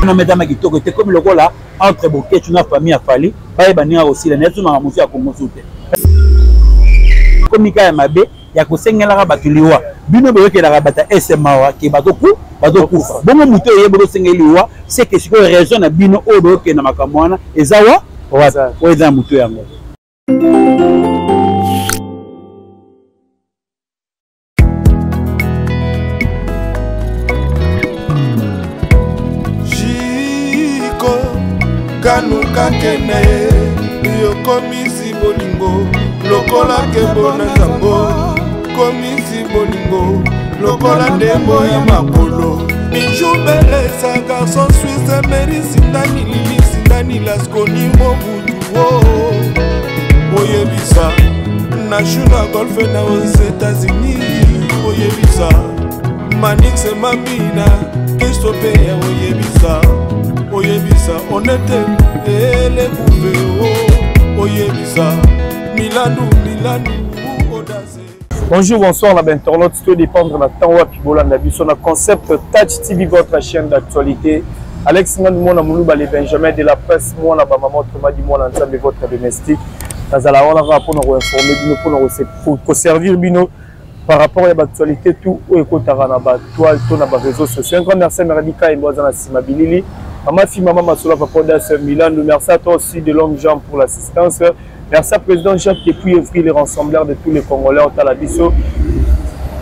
Na metama kitoko te, komi lokola entre Boketshu na famille ya Fally, bayeba ndenge akosila na etunaka mosu ya Kongo su te. Komi kaka ya mabe ya kosengelaka bato liwa. Bino boyokelaka bato ya ese mawa ke bazoku bazokufa. Bongo moto oyo ye bosengeli liwa, c'est que sikoyo raison na bino oyo boyokende na makambo wana eza wa wapi? Oyo eza na moto yango. Jiko kanuka kene yokomisi bolingo lokola kebo na nzambo komisi bolingo lokola ndembo ya makolo. Bijou Belesa garçon suisse Mary Sindani Lili Sindani Lasconi Mobutu oh. Oyebisa na Juna Golf na aux États-Unis oyebisa Manix Mambina Christophe oyebisa oyebisa Onete Elekuve oh. Oyebisa Milandu Milandu Odase. Bonjour, bonsoir la internaute, tout dépendre na temps wapi bolanda biso na concept Touch TV, votre chaîne d'actualité. Alex Ngandu mwana Muluba, le Benjamin de la presse, mwana ba maman autrement dit mwana Nzambe, votre domestique. Nazala wana kaka mpona koinformer bino, mpona koservir bino par rapport ya baactualité tout oyo ekotaka na batoile to na baréseaux sociaux. Un grand merci à Meradi Kaimbo aza na nsima bilili. Mama Fi, Mama Masola, Papa Odas Milano, merci à toi aussi de longues jambes pour l'assistance. Merci à Président Jacques depuis Evry, le rassembleur de tous les Congolais au Talabiso.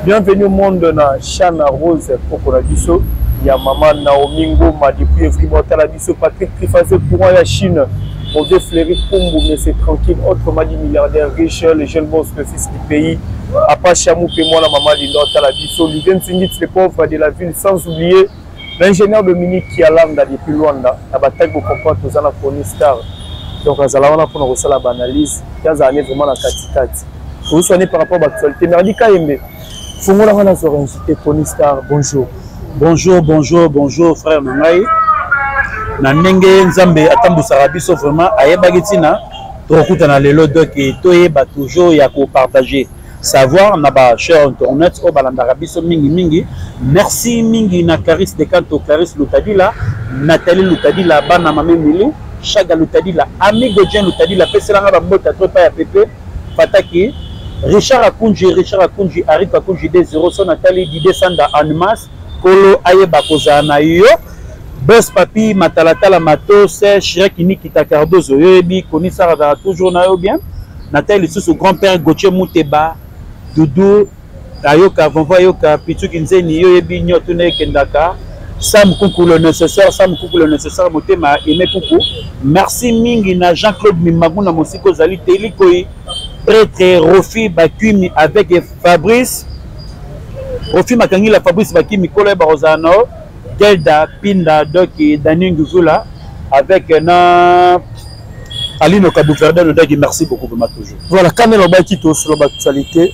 Bienvenue au monde na Chana Rose Koko na biso. Il y a Maman Naomi Ngoma depuis Evry au Talabiso, Patrick Trifazé courant ya Chine. Mon vieux Fléry Kumbu, mais c'est tranquille, autrement dit milliardaire riche, le jeune boss, le fils du pays. Papa Chamou, et moi la maman Linda au Talabiso, Olivier Ntsingit, le pauvre de la ville, sans oublier l'ingénieur Dominique Kialanda depuis Luanda, na bataille pour comprendre tous na Koni Star. Donc azala wana pona kosala ba analyse, ya azala ne vraiment na katikati. Tozoswane par rapport à l'actualité. Merdi Kayembe, fongola wana zo invité Koni Star, bonjour. Bonjour, bonjour, bonjour frère na ngai. Na ndenge Nzambe atambusaka biso vraiment ayebaki ntina tokokutana lelo, donc toyeba toujours ya ko partager savoir na ba chers internautes oyo balandaka biso mingi mingi. Merci mingi na Clarisse Decanto, Clarisse Lutadila, Nathalie Lutadila, bana mame Mili, Chaga Lutadila, Amigo Jean Lutadila, peselanga ba mbota trop pa ya Pepe Fataki, Richard Akunji, Richard Akunji, Arik Akunji D0, son Nathalie Didier Sanda Anmas, Kolo ayeba kozala na yo. Boss Papi, Matalatala Matos, Chirac Nikita Cardozo, yoyebi, Koni Sara azala toujours na yo bien. Nathalie lisusu grand-père Gauthier Muteba, Doudou, Ayoka, Vonvo Ayoka, Pichu Kinzeni, yoyebi, nyoto na ekendaka. Sam Kuku le nécessaire, Sam Kuku le nécessaire, motema aimé Kuku. Merci mingi na Jean-Claude Mimagu na mosiko zali Telikoi, prêtre Rofi Bakimi avec Fabrice. Rofi Makangila, Fabrice Bakimi, Kolo Barozano, Gelda Pinda, Doki, Dani Nguzula, avec na Alino Kabouverden, Doki, merci beaucoup vraiment toujours. Voilà, quand même, on va quitter sur l'actualité,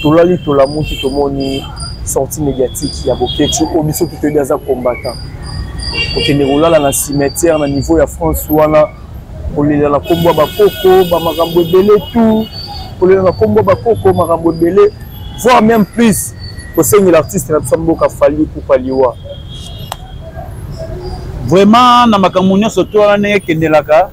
tolali tolamuki tomoni sortie médiatique ya Boketshu oyo biso totoyebi aza combattant. Kokende kolala na cimetière na niveau ya France wana, kolela na kombo ya bakoko, ba makambo ebele tout, kolela na kombo ya bakoko, makambo ebele, voire même plus kosengela artiste na biso mboka Fally Ipupa liwa. Vraiment na makambo nyonso to wana ndenge ekendelaka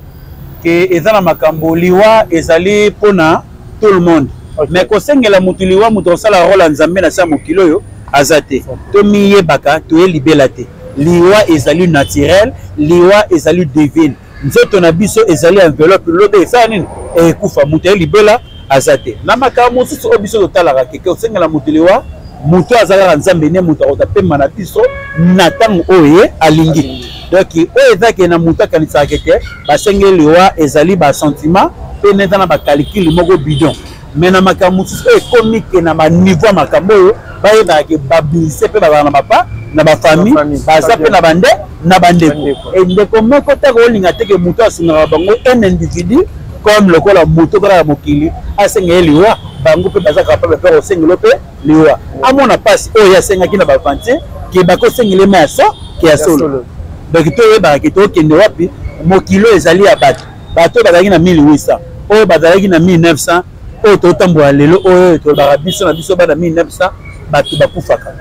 ke eza na makambo liwa ezali mpona tout le monde. Okay. Mais kosengela mutu liwa, mutu akosala rôle ya Nzambe na sa mokili oyo aza te. Tomiyebaka toye libela te. Liwa ezali naturel, liwa ezali divine. Nzoto na biso ezali enveloppe, lobe esala nini? Ekufa, mutu aye libela aza te. Na makambo mosusu oyo biso totalaka ke kosengela mutu liwa, mutu aza kaka Nzambe ne mutu akota pema na biso na ntango oyo ye alingi. Donc oyo eza ke na mutu akanisaka ke te basengeli liwa ezali ba sentiment pe neza na ba calcul moko bidon. Mais na makambo mosusu oyo ekomi ke na ba niveau ya makambo oyo bayebaka ke ba musicien pe bazalaka na ba pa, na ba famille, Ba famille, baza pe na ba nde, na ba ndeko. Bandeko. Et ndeko moko te akolinga te ke moto asungaka bango un individu comme lokola moto kaka ya mokili asenga ye liwa, bango pe baza capable pe kosengela pe liwa. Amona pasi oyo ye asengaki na ba aventure ke bakosengela ye ma ya so, ke ya solo. Donc toyebaka ke tokende wapi, mokili oyo ezali ya bato. Bato oyo bazalaki na 1800, oyo bazalaki na 1900, oyo totambola lelo oyo tolobaka biso na biso bana 1900, bato bakufaka.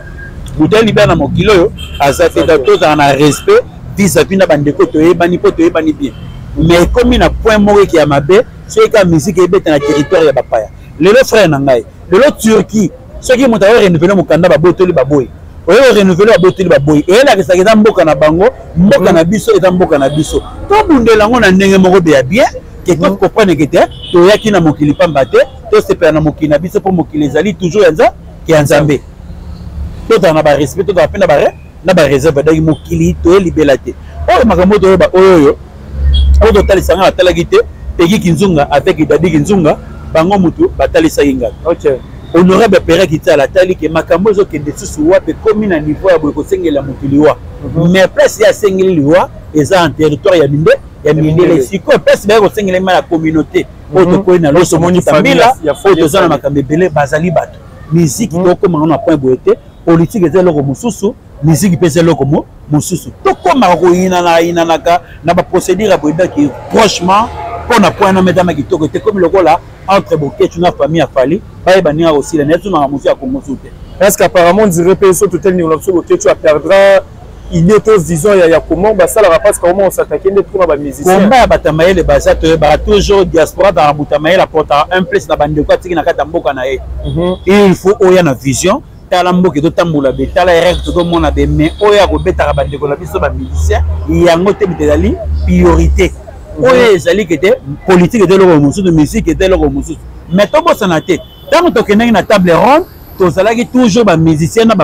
Moto ya libela na mokili oyo aza te. Donc tozala na respect Vis-à-vis na bandeko toyebani mpo toyebani bien, mais ekomi na point moko eke ya mabe soki kaka musique ebeta na territoire ya bapaya. Lelo, frère na ngai, lelo Turquie, soki moto ayo renouveler mokanda, babotoli baboyi. Oyo renouveler, babotoli baboyi. Eyelakisaka eza mboka na bango. Mboka na biso eza mboka na biso, tobundela yango na ndenge moko be ya bien ke tocomprendre ke te toyaki na mokili pamba te. Tosepela na mokili na biso mpo mokili ezali toujours ya Nzambe. Tozala na barespect, tozala mpe na baréserve. Donc mokili toyelibela te. Oyo makambo toyeba, oyo totalisa ngai, natalaki te. Pegi Kinzunga avec Dadi Kinzunga, bango mutu batalisaki ngai. Honorable Pere Kitala atali ke makambo ezokende susu wapi, ekomi na niveau ya boye kosengela motu liwa. Mais place ye asengeli liwa eza en territoire ya minde ya mindele. Sikoyo place baye kosengela ma ya communauté oyo tokoyi na loso mbila, oyo toza na makambo ebele, bazali bato. Musique tokomaka na point boye te. Politique eza eloko mosusu, musique mpe eza eloko mosusu. Tokomaka koyinana yinanaka na baprocédure ya boye. Daki franchement, mpo na point na metama kitoko te. Komi lokola entre Boketshu na famille ya Fally, bayeba ndenge akosila na ye tunaka mosu ya Kongo su te. Est-ce qu'apparemment on dirait mpe so totali ndeko na biso Boketshu aperdra idée to vision ya comment basalaka, parce que comment on s'attaque nde mpona bamusicien? Komba ya bato ya mayele baza, toyebaka toujours diaspora dans moto ya mayele apportaka un plus na bandeko atiki na kati ya mboka na ye. Il faut oya na vision. Tala mboka ezotambola be, tala erreur tozomona be, mais oyo akobetaka bandeko na biso bamusicien yango te. Moto ezali priorité oyo ezali ke te politique eza eloko mosusu, musique eza eloko mosusu. Mais tobosana te, ntango tokendaki na table ronde, tozalaki toujours bamusicien na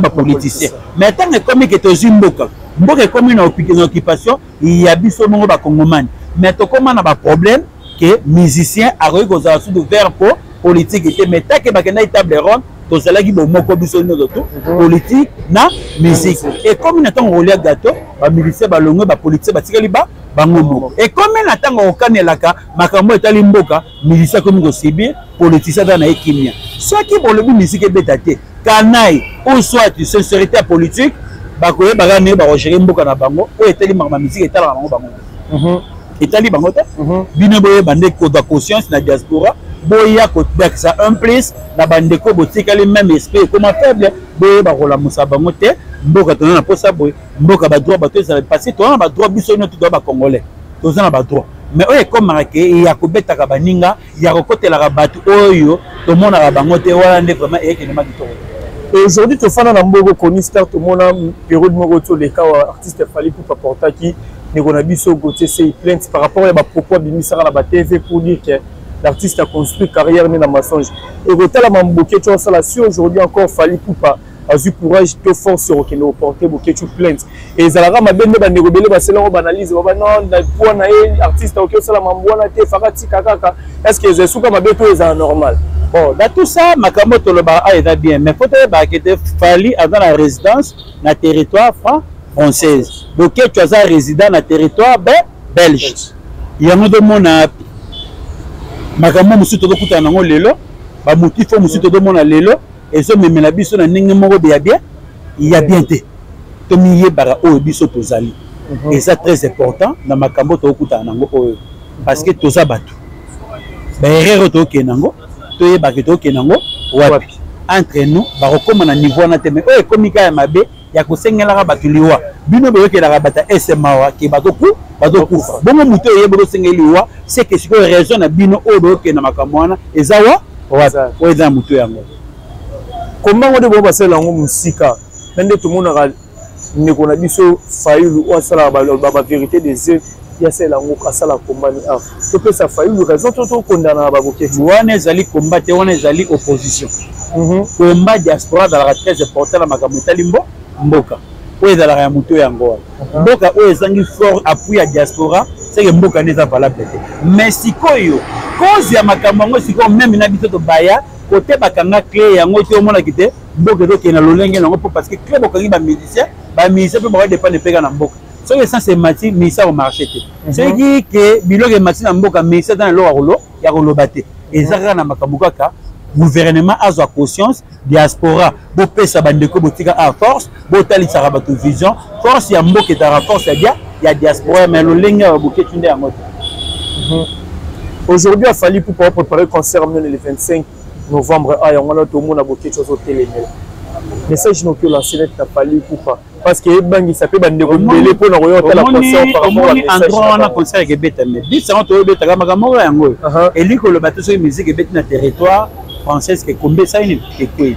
bapoliticien. Mais ntango ekomi ke tozwi mboka, mboka ekomi na occupation ya biso moko bakongomani, mais tokóma na baproblème ke musicien akoki kozala sudu vert po politique te. Mais take bakendaki table ronde, tozalaki bomoko biso nyonso tu, politique na musique. Ekomi na ntango kolia gâteau, bamusicien balongwe, bapoliticien batikali ba bango moko. Ekomi na ntango kokanelaka makambo etali mboka, musicien akomi kosubir, politicien aza na ye kimia. Soki bolobi musique ebeta te, kanai ou soit sincérité ya politique, bakoyebaka ndenge bakogérer mboka na bango. Oyo etali makambo ya musique etalaka bango bango te, etali bango te. Bino boyeba nde kozwa conscience na diaspora, boya kobakisa un plus na bandeko botikali. Même esprit ekoma faible, boyeba kolamusa bango te. Mboka toza na posa boye, mboka badroit bato ezala, parce que toza na badroit biso nyonso, toza bacongolais, toza na badroit. Mais oyo ekomaka ke ya kobetaka baninga, ya kokotelaka bato oyo tomonaka bango te, wana nde vraiment eyekendema kitoko. Aujourd'hui tofanda na mboka koni star. Tomona période moko toleka wa artiste Fally Ipupa portaki ndeko na biso Gauthier Sey plainte par rapport ya bapropos abimisaka na batv pour dire que l'artiste a construit carrière ne na mensonge. Ekotalama Boketshu asala. Si aujourd'hui encore Fally Ipupa azwi courage to force okende koporte Boketshu plainte, ezalaka mabe nde bandeko ebele basalango baanalyse baba non, na poids na ye artiste akoki osala mambo wana te, faka tika kaka. Est ce que eza esuka mabe to ezala normal? Bon, dans tout ça, makambo tolobaka a eza bien, mais faut toyebaka ke Fally aza na résidence na territoire française, Boketshu aza résident na territoire belge. Yango tomona makambo mosusu tozokutana nango lelo, bamotif oyo mosusu tozomona lelo ezomemela biso na ndenge moko be ya bien te. Tomiyebaka oyo biso tozali, eza très important na makambo tokokutana nango oyo, parce que toza bato. Baerreur oyo tokokende yango, toyebaka tokokende yango wapi. Entre nous bakokóma na niveau wana te, mais oyo ekómi kaka ya mabe ya kosengelaka bato liwa. Bino boyokelaka bato ya esemawa ke bazokufa bongo, moto oyo oyebi osengeli liwa, seke sikoyo raison na bino oyo boyokende na makambo wana eza wa wapi? Oyo eza na moto yango. Kombango nde bango basalela yango mosika na nde tomonaka ndeko na biso Fayulu oyo asalaka bavérité des yeux, ye asalela yango, asala kombani awa. Topesa Fayulu raison to tokondana na baboketi? Wana ezali komba te, wana ezali opposition. Komba diaspora azalaka très important na makambo etali mboka oyo ezalaka ya moto yango wana. Mboka oyo ezangi fort appui ya diaspora, seke mboka nde eza valable te. Mais sikoyo cause ya makambo yango sikoyo, même na biso tobaya kote bakanga clé yango te, omonaki te mboka ezokende na lolenge nango mpo parce que clé bokangi bamusicien, bamusicien mpe bakodépendre mpeka na mboka. Soki essence emati, musicien akomarche te. Soki ke biloko emati na mboka, musicien aza na eloko ya koloba te. Eza kaka na makambo kaka gouvernement azwa conscience. Diaspora, bopesa bandeko botika a force, botalisaka bato vision. Force ya mboka ezalaka force ya diaspora, mais lolenge ya baboketi nde yango te. Aujourd'hui Fally Ipupa préparer concert monene le 25 novembre. A yango wana tomona Boketshu azotelemela. Message noki olancer neti na Fally Ipupa, parce que ebangisa mpe bandeko ebele mpona koya kotala concert par rapport à message endroit wana. Concert ekebeta, mais biso yango toyobetaka makambo moko yango oyo elingi koloba te soki musique ebeti na territoire française ke komba esali nini, ekwei.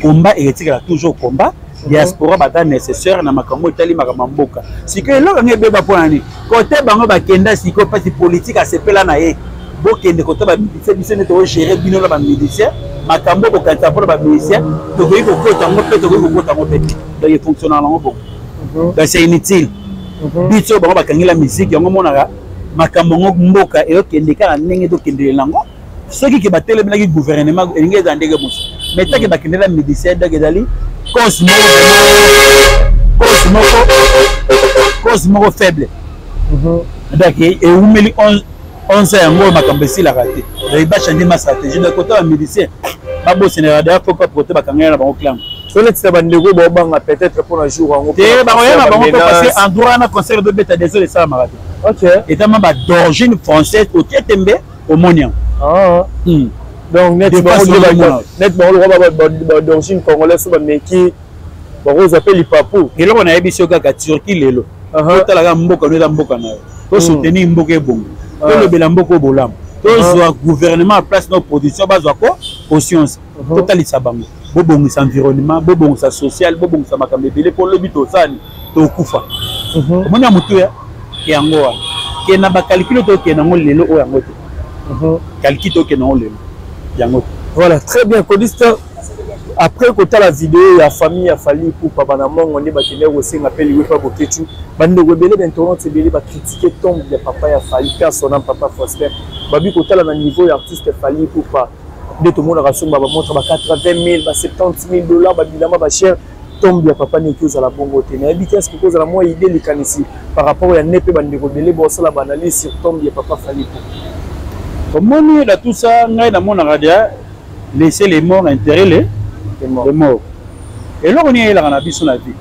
Komba eketikala toujours komba. Diaspora baza nécessaire na makambo etali makambo ya mboka. Sikoyo eloko yango ebeba mpo na nini? Kote bango bakenda sikoyo, mpasi politike asepela na ye. Bokende kota bamusicien, biso nde togérer bino na bamusicien. Makambo bokanisa mpona bamusicien, tokoki kokota yango mpe tokoki kokota yango mpe te. Donc efonctionnaka yango bongo. Donc c'est inutile. Biso bango bakangela musique yango, monaka makambo yango, mboka eyokende kaka ndenge tokendelela yango. Soki ke batelemelaki gouvernement, elingi ezala ndenge mosusu, mais take bakendela musicien, donc ezali cause moko faible. Donc ewumeli 11 yango, makambo esilaka te. Donc bachange ma stratégie. Donc kota bamusicien babosenaka deya poka prote bakangaki na bango clango. So neti na bandeko baobanga peut-être mpona jour yango. Te, bakoya na bango mpo parce que endroit wana concert ezobeta, desole, esalamaka te. Ezama ba d'origine française, otie tembe, omoni yango. Donc neti bango lokwa d'origine congolaise, so bameki, bakozwa mpe lipapu. Eloko nayebi so kaka Turquie lelo, otalaka mboka no, eza mboka na yo, tosoutenir mboka ebongo, tolobela mboka oyo bolamu, tozwa gouvernement ya place na opposition bazwa ko conscience, totalisa bango bobongisa environnement, bobongisa social, bobongisa makambo ebele, mpo lobi tosani tokufa. Omoni ya motuya yango wana ke na bacalcul tokende yango lelo oyo yango te, calcul tokende yango lelo yango te. Voilà, très bien, Kodista. Après kotala video ya famille ya Fally Ipupa, bana mongo nde bakendaki kosenga mpe liwe mpa Boketu, bandeko ebele, bainternaute ebele bacritiquer tombe ya papa ya Fally, mpe asona papa Faustin. Babi kotala na niveau ya artiste Fally Ipupa nde tomonaka somba bamontre ba 80 000, ba 70 000 dollars, babilamba bacher, tombe ya papa neki ozala bongo te. Nayebi te, est-ce kozala mwa idée, likanisi par rapport ya ne mpe bandeko ebele bosala baanalyse sur tombe ya papa Fally Ipupa? Omoni na tout ça, ngai namonaka dia laisser les morts enterrer les morts. Eloko nini eyelaka na biso na vie?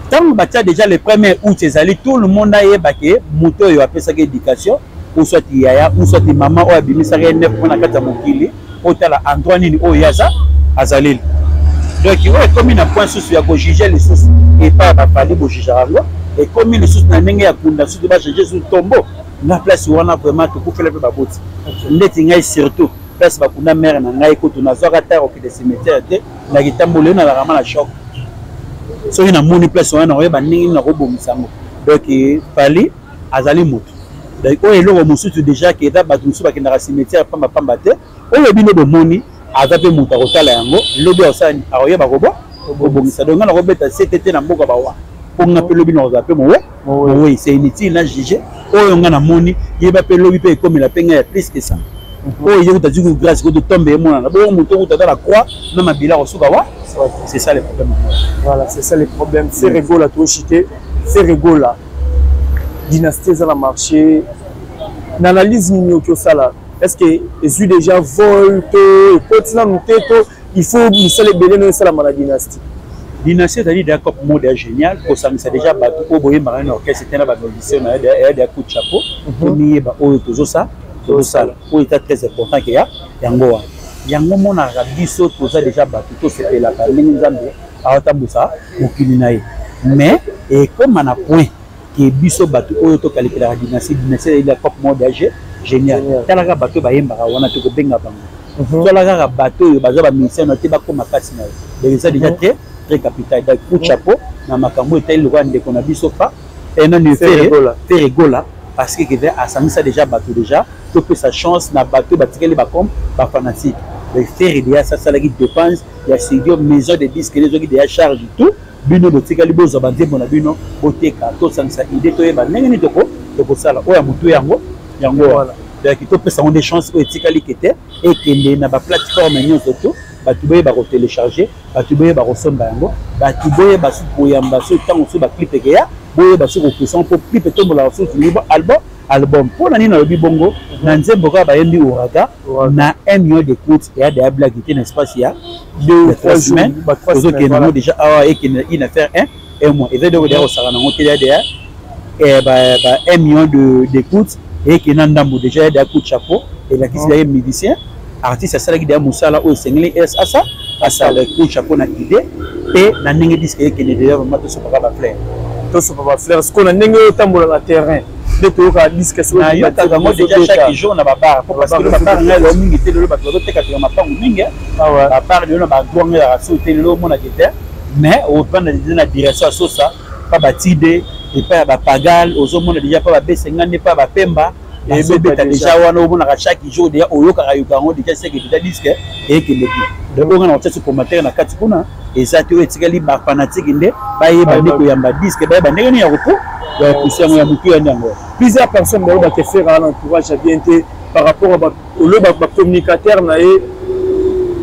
Ntango batia déjà le 1er août, ezali tout le monde ayeba ke moto oyo apesaki éducation, ou soit yaya, ou soit mama oyo abimisaki ye neuf mpo na kati ya mokili, otala endroit nini oyo ye aza azaleli. Donc oyo ekomi na point susu ya kojuger lisusu epai ya baFally, bojugeaka yango, ekomi lisusu na ndenge ya kunda susu, bachange susu tombeau na place wana. Vraiment, tokufela mpe baboti ndeti ngai, surtout place bakunda mère na ngai. Kutu nazwaka tare okende cimetière te na kitambo. Lelo nazalaka ma na choc soki namoni place wana, nakoyeba ndenge nini nakobongisa yango. Donc Fally azali moto. Donc oyo eloko mosusu déjà ke eza bato mosusu bakendaka cimetière pambapamba te. Oyo bino bomoni, aza mpe moto akotala yango lobi, akosala, akoyeba kobongisa. Donc ngai nakobeta sete te na mboka bawa, mpo nga mpe lobi nakozala mpe mowe mowei. C'est inutile na juge oyo nga namoni. Yeba mpe lobi mpe ekomela mpe ngai ya plus que ça. Oyo ye kuta zuki grâce kutu tombe emonana bongo, moto kuta ata na croix na mabila kosuka wa. C'est ça le problème. Voilà, c'est ça le problème. Ferre Gola, toshite Ferre Gola, dynastie eza na marché. Na analyse nini oki osala? Est ce que ezwi déjà vol to ekoti nanu te, to il faut misala ebele no esalama na dynastie? Dynastie ezali déjà cop mode ya génial, kosangisa déjà bato oyo boyembaka na orchestre te na bamusicien na ya déjà coup de chapeau. Tomiyeba oyo tozosala oyo eza très important ke ya yango wana. Yango monaka biso toza déjà bato tosepelaka ndenge Nzambe aotambwisa mokili na ye, mais ekóma na point ke biso bato oyo tokalipelaka dynastie. Dynastie ezali cop mode ya génial. Tala kaka bato oyo bayembaka wana, tokobenga bango. Tala kaka bato oyo baza bamusicien na te, bakóma kasi na yo. Donc eza déjà très très capital. Donc coup de chapeau na makambo etali lokola ndeko na biso fa nani, Ferre Gola, parce que keve asangisa déjà bato. Déjà topesa chance na bato batikali bacom bafanatique. Donc Ferre déjà asalaki dépense ya studio, maison de disque ezwaki déjà charge tout. Bino botikali, bozwa banzembo na bino, boteka. Tosangisa idée, toyeba ndenge nini tokosala oyo ya motu yango yango wana. Donc topesa yango nde chance oyo etikali ke te ekende na baplateforme nyonso to bato boyeba kotélécharge, bato boyeba kosomba yango, bato boyeba su koyamba so ntango so baclip ekeya, boyeba so kopusa mpo clip etombolaka susu niveau album. Mpo na nini nalobi bongo? Na nzembo kaka bayembi Ouragan na 1 million d'écoute, eya deya blague te. Na espace ya 2 ou 3 semaines, ozokende yango déjà awa, ekende une affaire un mois, eza eloko deya kosaka nango te. Deya ba 1 million d'écoute ekende na ndambo déjà, ya deya coup de chapeau. Elakisi ye musicien Artiste asalaki deya mosala oyo esengeli asa asala. Kucha mpo na idée mpe na ndenge disque ekende deja, vraiment tosopaka bafleur. Tosopa bafleur. Sikoyo na ndenge oyo otambola na terrain nde toyokaka disque. Nayokaka yango déjà chaque jour na babar, po parce que babar ngai lelo mingi te. Lelo bato bazotekateka mapango mingi, babar lelo na badroit ngai yaka so te. Lelo omonaki te, mais ovanda deja na direction ya Sosa pa batide epai ya bapagal, ozomona deja pa babesenga nde pa bapemba ezobeta deja wana. Omonaka chaque jour deja, oyokaka yoka yango deja, seke deja disque ekende bien. Donc oyo nga na kotia so commentaire na kati kuna eza te. Oyo etikali, bafanatique nde bayeba nde koyamba disque, bayeba ndenge nini ya kopo ya kopusa yango ya motu ya nde yango. Plusieurs personnes bayebaka Ferre wana entourage ya bien te par rapport à olo bacommunicateur na ye.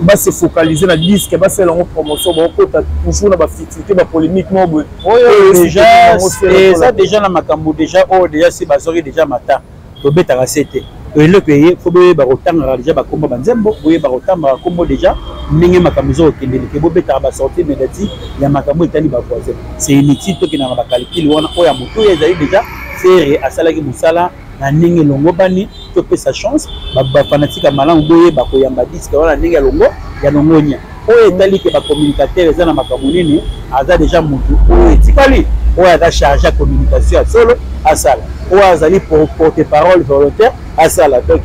Base focaliser na disque, basala yango promotion, bakota toujours na bafutilité, bapolémique moko boye. Oyo déjà eza déjà na makambo déjà oyo déjà si bazwaki déjà mata, tobetaka se te. Eloko eye fo boyeba kotangaka déjà bakombo banzembo, boyeba kotangaka kombo déjà ndenge makambo eza kokendeleke. Bobetaka basortie médiatique ya makambo etali bavoisin, c'est inutile. Tokendaka na bacalcul wana. Oyo ya motu oyo ezali déjà, Ferre asalaki mosala na ndenge elongo bani, topesa chance bafanatique ya malamu, boyeba koyamba disque wana ndenge ya longo ya longonia. Oyo etali ke bacommunicateur eza na makambo nini, aza déjà motu oyo etikali, oyo aza charge ya communication ya solo asala, oyo azali porte parole volontaire asala. Donc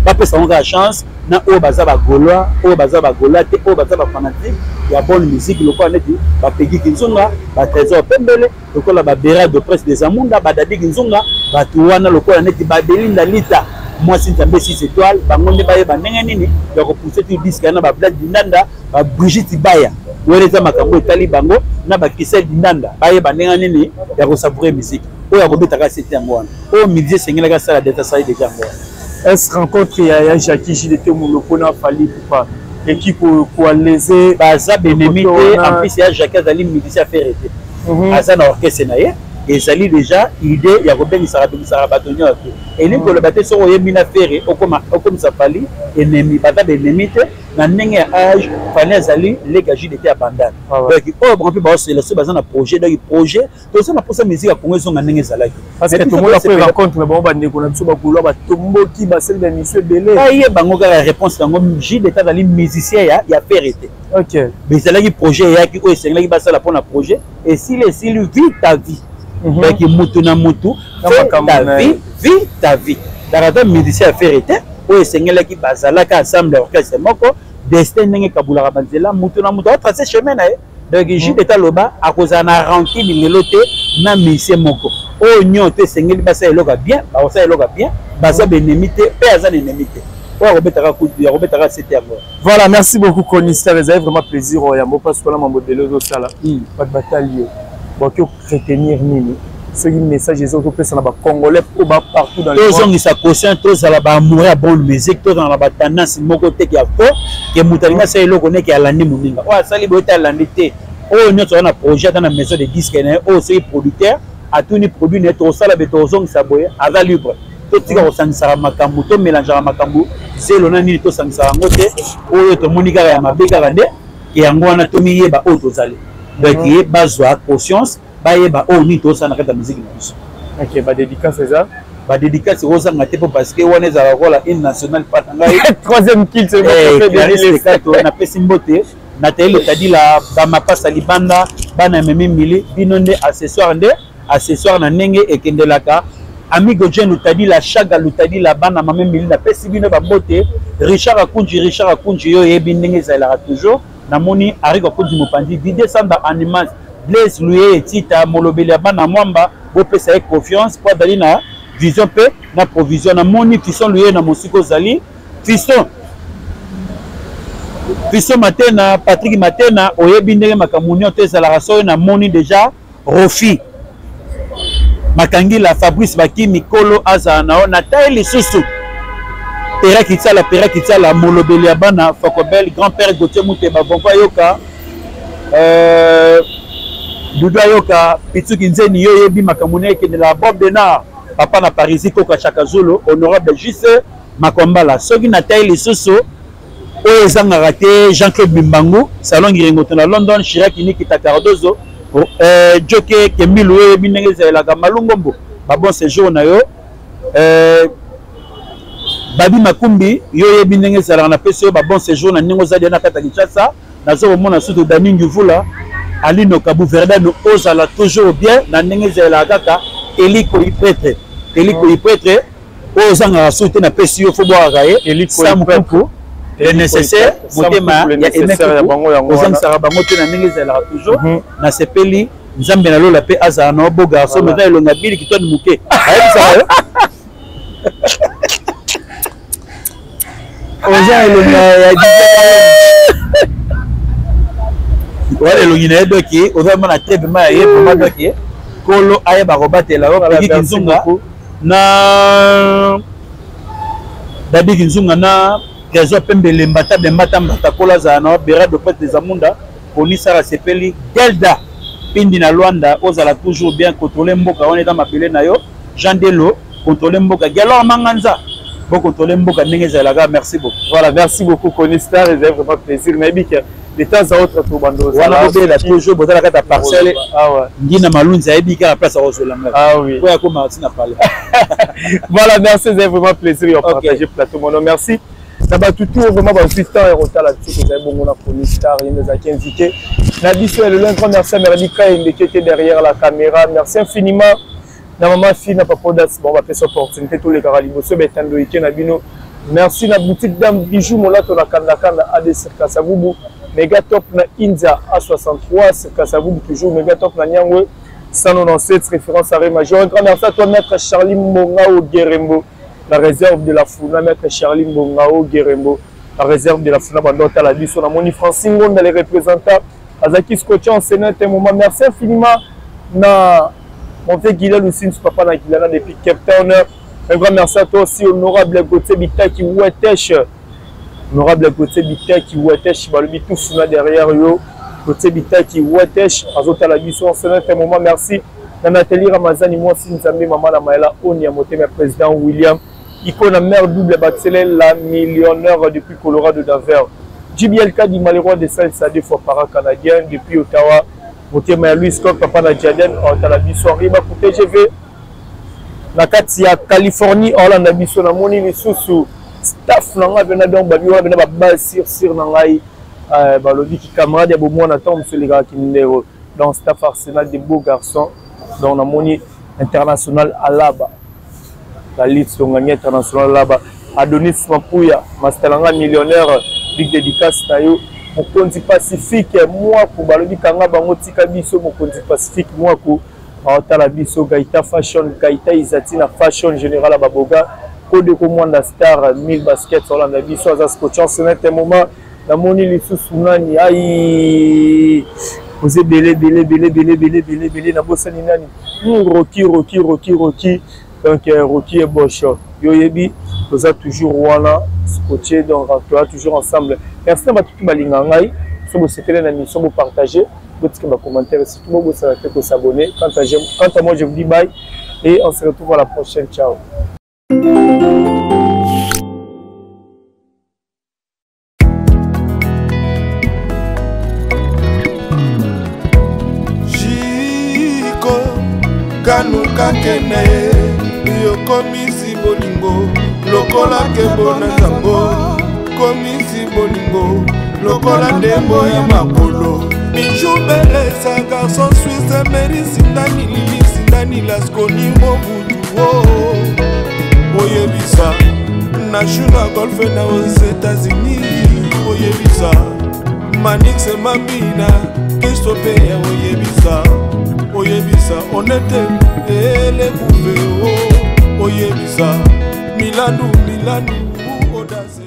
bapesa yango kaka chance na oyo baza bagaulois, oyo baza bagaulois te, oyo baza bafanatique ya bonne musique, lokola neti bapegi Kinzunga, batrésor pembele, lokola babera de presse des Amunda, badadi Kinzunga, bato wana lokola neti babelinda Lita, mwasi Nzambe 6 étoiles. Bango nde bayeba ndenge nini ya kopousse ti disque na bablade Dindanda, babrigite Baya wana. Eza makambo etali bango na bakrisel Dindanda, bayeba ndenge nini ya kosavourer musique oyo akobetaka sete yango wana. Oyo midi esengelaki asala dete, asali deja yango wana. Est rencontre ya Jackie JDT Moloko na Fally Ipupa eki koalese? Baza benemi te. En plus ya Jackie azali musicien, Ferre te. Aza na orchestre na ye. Ezali déjà idée ya kobengisaka bengisaka bato nyonso te. Elingi koloba te soki oyembi na Ferre, okomisa Fally ennemi. Baza baennemi te. Na ndenge ya age, Fally azali leka JDT ya Bandana. Donc oyo bango mpe baosela soki baza na projet, donc projet toza na mposa musique ya Kongo ezonga ndenge ezalaki. Parce que tomona po rencontre na bango, bandeko na biso bagaulois batomboki, basali bamission ebele. Baye bango kaka réponse yango. JDT azali musicien ya Ferre te. Ezalaki projet eyaki oyo esengelaki basala mpona projet esili, esili. Vie ta vie. Donc mutu na mutu, fais ta vie, vie ta vie. Donc aza musicien ya Ferre te. Oyo esengelaki bazalaka ensemble orchestre moko, destin ndenge ekabulaka banzela, mutu na mutu aotrace chemin na ye. Donc JDT aloba akozala na rancune lelo te na musicien moko. Oyo nyonso te esengeli basala eloko ya bien, bakosala eloko ya bien. Baza baennemi te, mpe aza na ennemi te. Oyo akobetaka sete yango. Voilà, merci beaucoup Chronister. Ezali vraiment plaisir oyo yambo, parce que na mambo ebele ozosala, bato batali yo, bakoki retenir nini soki message eza ozopesa na bacongolais oyo ba partout dans le monde? Tozongisa conscient, tozala baamoureux ya bonne musique, tozala na batendance moko te ya fo ke moto alingi asala eloko neke alandi moninga oyo asali boye te, alandi te. Oyo nyonso aza na projet, ata na maison de disque na ye, oyo soki producteur atuni produit na ye, tokosala be, tokozongisa boye, aza libre. Totika kosangisaka makambo, tomélangeaka makambo zelo na nini, tosangisaka yango te. Oyo tomoni kaka ya mabe kaka nde yango wana. Tomiyeba oyo tozali. Donc ye bazwa conscience, bayeba oyo nini tozosala na kati ya musique na biso. Ok, badédicace eza? Badédicace ozanga te, mpo parce que wana ezalaka lokola hymne national pa na ngai. Troisième culte. Clarisse Kato, napesi mbote. Nathalie Lotadila, bamapasa libanda, bana memi mili bino nde accessoire, nde accessoire na ndenge ekendelaka. Amigo Jen Lutadila, Shaga Lutadila, bana mame mili, napesi bino bambote. Richard Akunji, Richard Akunji, yo oyebi ndenge ezalelaka toujours. Namoni Arik Akunji mopanzi, Didier Samba Animas, Blaise Luye Etita, molobeli ya bana Mwamba, bopesa ye confiance mpo azali na vision mpe na provision. Namoni Fiston Luye na mosika ozali, Fiston, Fiston Matena, Patrick Matena, oyebi ndenge makambo nyonso ezalaka. Soki namoni déjà Rofi Makangila, Fabrice Bakimi, kolo azala na yo. Natai lisusu Pera Kitsala, Pera Kitsala, molobeli ya bana Fakobel, grand père Gauthier Muteba, Vonko ayoka, Dudu ayoka, Pitsuki Nzeni, yo oyebi makambo na ekendela. Bob Denard, papa na Parisi, Koka Chaka Zulu, honorable Juse Makwambala. Soki natai lisusu oyo ezangaka te, Jean-Claude Bimbangu, Salon Ngiringoto na London, Chirac Nikita Cardozo, Joke Kembilu, oyo oyebi ndenge ezalelaka. Malungombo, babon séjour na yo. Babi Makumbi, yo oyebi ndenge ezalaka, napesi yo ba bon séjour na ndenge oza deja na kati ya Kinshasa. Nazo komona surtout Dani Ngivula, Alino Kabu Verdano, ozala toujours bien na ndenge ezalaka kaka. Eliko Ipretre, Eliko Ipretre oyo ozangaka suki te, napesi yo fo bwakaka ye Sam Kuku le nécessaire, motema ya Aimé Kuku, ozangisaka bango te na ndenge ezalaka toujours. Nasepeli, Nzambe na lola mpe azala na yo, beau garçon. Meza elonga bili kitwani moke ayebisaka yo oza elongi ya wana, elongi na ye doki oza ma na te vraimen ya ye vraimen doki. Kolo ayeba kobatela yo. Pegi Kinzunga na Dabi Kinzunga na Trésor Pembele, Mbata Bembata Mbata, kolo azala na yo. Berado Prêtre Zamunda Konisara Sepeli Delda Pindi na Luanda, ozala toujours bien, contrôler mboka wana eza mabele na yo. Jean Delo, contrôler mboka. Gelor Manganza, bocontrôler mboka ndenge ezalaka. Merci beaucoup. Voilà, merci beaucoup Kony Star, ezali vraiment plaisir. Nayebi ke de temps à autre tobando wana bobela toujours bozala kati ya parcelle. Ngina Malunzi ayebi kaka place akozwela ngai. Ah oui. Oyo akoma ntina pale. Voilà, merci, ezali vraiment plaisir ya partager plateau mono. Merci na bato tout vraiment bazwi temps ya kotala biso. Tozali bongo na Kony Star, ye nde ezalaki invité na biso ya lelo. Un grand merci à Merdi Kayembe qui était derrière la caméra. Merci infiniment na mama fi na papa Odas, bon bapesa opportunité tolekaka liboso betando eke na bino. Merci na boutique Dame Bijou Molato na Kandakanda AD sur Kasavubu, Mega Top na India A63 sur Kasavubu, toujours Mega Top na Nyangwe 197 référence à Major. Un grand merci à toi, maître Charlie Mbongao Guerembo, la réserve de la Funa. Maître Charlie Mbongao Guerembo, la réserve de la Funa, bandota la biso. Namoni Francine Ngonda, les représentants azalaki scotché en Sénat un moment. Merci infiniment na mon vieux Guilel Oussine, papa na Guilana depuis Cape Town. Un grand merci à toi aussi, honorable Gauthier Bitaki Ouatesh. Honorable Gauthier Bitaki Ouatesh, balobi tout suna derrière yo. Gauthier Bitaki Ouatesh, azotala biso en Sénat un moment. Merci na Nathalie Ramazani, mwasi Nzambe, mama na Maëla Oni ya motema, président William Icône mère double Baxele, la millionnaire depuis Colorado Denver. JBL Kadi, le roi de salsa, deux fois para canadien depuis Ottawa. Motema ya Louis Scott, papa na Jaden, otala biso. Henri Baku TGV na kati ya Californie, olanda biso. Namoni lisusu staff na ngai mpena, donc babi wana mpena babase sur sur na ngai, balobi ki camarade ya bomwana ntango mosu elekaka kindero. Donc staff Arsenal des beaux garçons. Donc namoni international Alaba, la Litz Longani, international Alaba, Adonis Mampuya, master na ngai millionnaire, big dédicace na yo. Mokonzi Pacifique Mwaku, balobi kanga bango tika biso. Mokonzi Pacifique Mwaku aotala biso. Gaita Fashion, Gaita Izati na Fashion Général ya Baboga Kodeko Mwanda Star 1000 Basket olanda biso, aza scotch en ce moment. Namoni lisusu nani? Ai, oza ebele ebele ebele ebele ebele ebele ebele, nabosani nani? Roki, Roki, Roki, Roki. Donc Roki Ebosho, yo yebi toza toujours wana scotché, donc toza toujours ensemble. Merci na bato tu balinga ngai. So bosepele na mission, bopartage, botika bacommentaire, surtout bobosana te kosabonner. Quant à moi, je vous dis bye et on se retrouve à la prochaine. Ciao. Jiko kanuka kene, yokomisi bolingo lokola kebo na nzambo, komisi bolingo lokola ndembo ya makolo. Bijou Belesa, garçon suisse, Meri Sindani, Lili Sindani, Lasconi Mobutu o oyebisa na Golfe na aux États-Unis, oyebisa Manix Mambina Kristopeya, oyebisa, oyebisa Onete Elekuve o oyebisa Milandu, Milandu Odase.